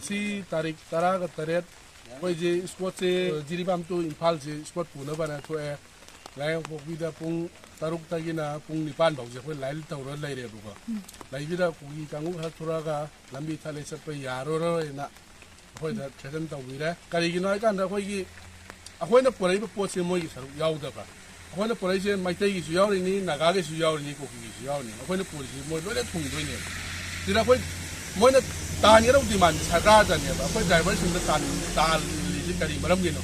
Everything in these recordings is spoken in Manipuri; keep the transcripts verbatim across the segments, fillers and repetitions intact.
ꯁꯤ ꯇꯥꯔꯤꯛ ꯇꯔꯥꯒ ꯇꯔꯦꯠ ꯑꯩꯈꯣꯏꯁꯦ ꯁ꯭ꯀꯣꯠꯁꯦ ꯖꯤꯔꯤꯕꯥꯝ ꯇꯨ ꯏꯝꯐꯥꯜꯁꯦ ꯁ꯭ꯀꯣꯠ ꯄꯨꯅꯕꯅ ꯊꯣꯛꯑꯦ꯫ ꯂꯥꯏꯌꯦꯡꯄꯣꯛꯄꯤꯗ ꯄꯨꯡ ꯇꯔꯨꯛꯇꯒꯤꯅ ꯄꯨꯡ ꯅꯤꯄꯥꯟ ꯐꯥꯎꯁꯦ ꯑꯩꯈꯣꯏ ꯂꯥꯏꯟ ꯇꯧꯔ ꯂꯩꯔꯦꯕꯀꯣ꯫ ꯂꯩꯕꯤꯗ ꯀꯨꯀꯤ ꯀꯥꯡꯕꯨ ꯈꯔ ꯊꯣꯔꯛꯑꯒ ꯂꯝꯕꯤ ꯊꯠꯂꯦ, ꯆꯠꯄ ꯌꯥꯔꯔꯣꯏꯅ ꯑꯩꯈꯣꯏꯗ ꯊ꯭ꯔꯦꯇꯟ ꯇꯧꯕꯤꯔꯦ꯫ ꯀꯔꯤꯒꯤꯅꯣ ꯍꯥꯏꯀꯥꯟꯗ ꯑꯩꯈꯣꯏꯒꯤ ꯑꯩꯈꯣꯏꯅ ꯄꯨꯔꯛꯏꯕ ꯄꯣꯠꯁꯦ ꯃꯣꯏꯒꯤ ꯁꯔꯨꯛ ꯌꯥꯎꯗꯕ꯭ꯔꯥ? ꯑꯩꯈꯣꯏꯅ ꯄꯨꯔꯛꯏꯁꯦ ꯃꯩꯇꯩꯒꯤꯁꯨ ꯌꯥꯎꯔꯤꯅꯤ, ꯅꯥꯒꯥꯒꯤꯁꯨ ꯌꯥꯎꯔꯤꯅꯤ, ꯀꯨꯀꯤꯒꯤꯁꯨ ꯌꯥꯎꯔꯤꯅꯤ꯫ ꯑꯩꯈꯣꯏꯅ ꯄꯨꯔꯤꯁꯤ ꯃꯣꯏ ꯂꯣꯏꯅ ꯊꯨꯡꯗꯣꯏꯅꯦꯕ꯫ ꯁꯤꯗ ꯑꯩꯈꯣꯏ ꯃꯣꯏꯅ ꯇꯥꯟꯒꯗꯧꯕ ꯗꯤꯃꯥꯟꯁꯦ ꯁꯔꯀꯥꯔꯗꯅꯦꯕ꯫ ꯑꯩꯈꯣꯏ ꯗ꯭ꯔꯥꯏꯚꯔꯁꯤꯡꯗ ꯇꯥꯜ-, ꯇꯥꯜꯂꯤꯁꯤ ꯀꯔꯤ ꯃꯔꯝꯒꯤꯅꯣ?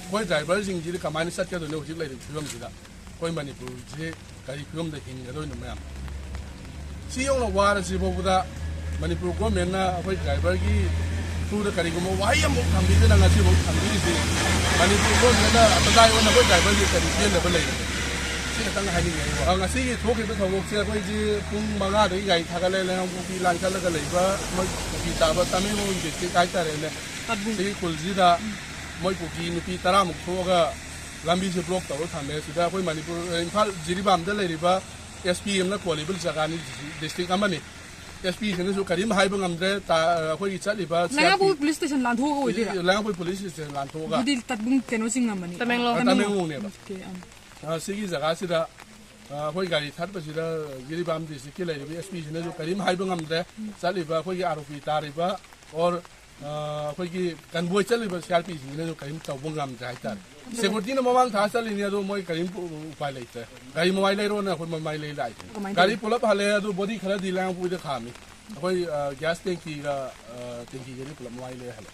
ꯑꯩꯈꯣꯏ ꯗ꯭ꯔꯥꯏꯚꯔꯁꯤꯡꯁꯤꯗꯤ ꯀꯃꯥꯏꯅ ꯆꯠꯀꯗꯣꯏꯅꯣ ꯍꯧꯖꯤꯛ ꯂꯩꯔꯤꯕ ꯐꯤꯕꯝꯁꯤꯗ? ꯑꯩꯈꯣꯏ ꯃꯅꯤꯄꯨꯔꯁꯤ ꯀꯔꯤ ꯐꯤꯕꯝꯗ ꯍꯤꯡꯒꯗꯣꯏꯅꯣ ꯃꯌꯥꯝ? ꯁꯤ ꯌꯧꯅ ꯋꯥꯔꯁꯤ ꯐꯥꯎꯕꯗ ꯃꯅꯤꯄꯨꯔ ꯒꯣꯔꯃꯦꯟꯅ ꯑꯩꯈꯣꯏ ꯗ꯭ꯔꯥꯏꯚꯔꯒꯤ ꯊ꯭ꯔꯨꯗ ꯀꯔꯤꯒꯨꯝꯕ ꯋꯥꯍꯩ ꯑꯃꯐꯥꯎ ꯊꯝꯕꯤꯗꯅ ꯉꯁꯤꯐꯥꯎ ꯊꯝꯕꯤꯔꯤꯁꯤ ꯃꯅꯤꯄꯨꯔ ꯒꯣꯔꯃꯦꯟꯅ ꯑꯇꯗꯥꯏ ꯑꯣꯏꯅ ꯑꯩꯈꯣꯏ ꯗ꯭ꯔꯥꯏꯚꯔꯒꯤ ꯀꯔꯤ ꯄꯦꯟꯗꯕ ꯂꯩꯔꯒꯦ? ꯁꯤ ꯈꯛꯇꯪ ꯍꯥꯏꯅꯤꯡꯉꯦ ꯑꯩ꯫ ꯑ, ꯉꯁꯤꯒꯤ ꯊꯣꯛꯈꯤꯕ ꯊꯧꯗꯣꯛꯁꯦ ꯑꯩꯈꯣꯏꯁꯤ ꯄꯨꯡ ꯃꯉꯥꯗꯒꯤ ꯒꯥꯔꯤ ꯊꯥꯒꯠꯂꯦ, ꯂꯩꯉꯥꯡꯄꯣꯛꯄꯤ ꯂꯥꯟ ꯆꯠꯂꯒ ꯂꯩꯕ ꯃꯣꯏ ꯀꯨꯀꯤ ꯇꯥꯕ ꯇꯃꯦꯡꯂꯣꯡ ꯗꯤꯁꯇ꯭ꯔꯤꯛ ꯍꯥꯏꯇꯥꯔꯦꯅꯦ꯫ ꯁꯤꯒꯤ ꯈꯨꯜꯁꯤꯗ ꯃꯣꯏ ꯀꯨꯀꯤ ꯅꯨꯄꯤ ꯇꯔꯥꯃꯨꯛ ꯊꯣꯛꯑꯒ ꯂꯝꯕꯤꯁꯦ ꯕ꯭ꯂꯣꯛ ꯇꯧꯔ ꯊꯝꯃꯦ꯫ ꯁꯤꯗ ꯑꯩꯈꯣꯏ ꯃꯅꯤꯄꯨꯔ, ꯏꯝꯐꯥꯜ ꯖꯤꯔꯤꯕꯥꯝꯗ ꯂꯩꯔꯤꯕ ꯑꯦꯁ ꯄꯤ ꯑꯦꯝꯅ ꯀꯣꯜꯂꯤꯕ ꯖꯒꯥꯅꯤ, ꯗꯤꯁꯇ꯭ꯔꯤꯛ ꯑꯃꯅꯤ꯫ ꯑꯦꯁ ꯄꯤꯁꯤꯅꯁꯨ ꯀꯔꯤꯝ ꯍꯥꯏꯕ ꯉꯝꯗ꯭ꯔꯦ꯫ ꯇꯥ-, ꯑꯩꯈꯣꯏꯒꯤ ꯆꯠꯂꯤꯕ ꯂꯩꯉꯥꯡꯄꯣꯛꯄꯤ C R P, police station ꯂꯥꯟꯊꯣꯛꯑꯒ ꯑꯣꯏꯗꯣꯏꯔꯥ? ꯂꯩꯉꯥꯡꯄꯣꯛꯄꯤ ꯄꯨꯂꯤꯁ ꯁ꯭ꯇꯦꯁꯟ ꯂꯥꯟꯊꯣꯛꯑꯒ꯫ ꯑꯗꯨꯗꯤ ꯇꯠꯕꯨꯡ ꯀꯩꯅꯣ ꯆꯤꯡꯉꯝꯃꯅꯤ꯫ ꯇꯃꯦꯡꯂꯣꯡ꯫ ꯇꯃꯦꯡꯂꯣꯡ꯫ ꯇꯃꯦꯡꯂꯣꯡꯅꯦꯕ꯫ ꯑꯣꯀꯦ, ꯑꯥ꯫ ꯑ, ꯁꯤꯒꯤ ꯖꯒꯥꯁꯤꯗ, ꯑ, ꯑꯩꯈꯣꯏ ꯒꯥꯔꯤ ꯊꯠꯄꯁꯤꯗ ꯖꯤꯔꯤꯕꯥꯝ ꯗꯤꯁꯇ꯭ꯔꯤꯛꯀꯤ ꯂꯩꯔꯤꯕ ꯑꯦꯁ ꯄꯤꯁꯤꯅꯁꯨ ꯀꯔꯤꯝ ꯍꯥꯏꯕ ꯉꯝꯗ꯭ꯔꯦ꯫ ꯆꯠꯂꯤꯕ ꯑꯩꯈꯣꯏꯒꯤ ꯑꯥꯔ ꯑꯣ ꯄꯤ ꯇꯥꯔꯤꯕ ꯑꯣꯔ, ꯑ, ꯑꯩꯈꯣꯏꯒꯤ ꯀꯟꯚꯣꯏ ꯆꯠꯂꯤꯕ ꯁꯤ ꯑꯥꯔ ꯄꯤꯁꯤꯡꯁꯤꯅꯁꯨ ꯀꯔꯤꯝ ꯇꯧꯕ ꯉꯝꯗ꯭ꯔꯦ ꯍꯥꯏꯇꯥꯔꯦ꯫ ꯁꯦꯀꯨꯔꯤꯇꯤꯅ ꯃꯃꯥꯡ ꯊꯥ ꯆꯠꯂꯤꯅꯤ, ꯑꯗꯣ ꯃꯣꯏ ꯀꯔꯤꯝ ꯎ-, ꯎꯄꯥꯏ ꯂꯩꯇ꯭ꯔꯦ꯫ ꯒꯥꯔꯤ ꯃꯃꯥꯏ ꯂꯩꯔꯣꯅ ꯑꯩꯈꯣꯏ ꯃꯃꯥꯏ ꯂꯩ ꯂꯥꯛꯏꯁꯦ꯫ ꯀꯃꯥꯏꯅ ꯒꯥꯔꯤ ꯇꯧꯔꯤ? ꯄꯨꯂꯞ ꯍꯜꯂꯦ, ꯑꯗꯨ ꯕꯣꯗꯤ ꯈꯔꯗꯤ ꯂꯥꯡꯄꯨꯏꯗ ꯈꯥꯝꯃꯤ꯫ ꯑꯩꯈꯣꯏ, ꯑ, ꯒ꯭ꯌꯥꯁ ꯇꯦꯡꯀꯤꯒ, ꯑ, ꯇꯦꯡꯀꯤꯒꯗꯤ ꯄꯨꯂꯞ ꯃꯃꯥꯏ ꯂꯩ ꯍꯜꯂꯦ꯫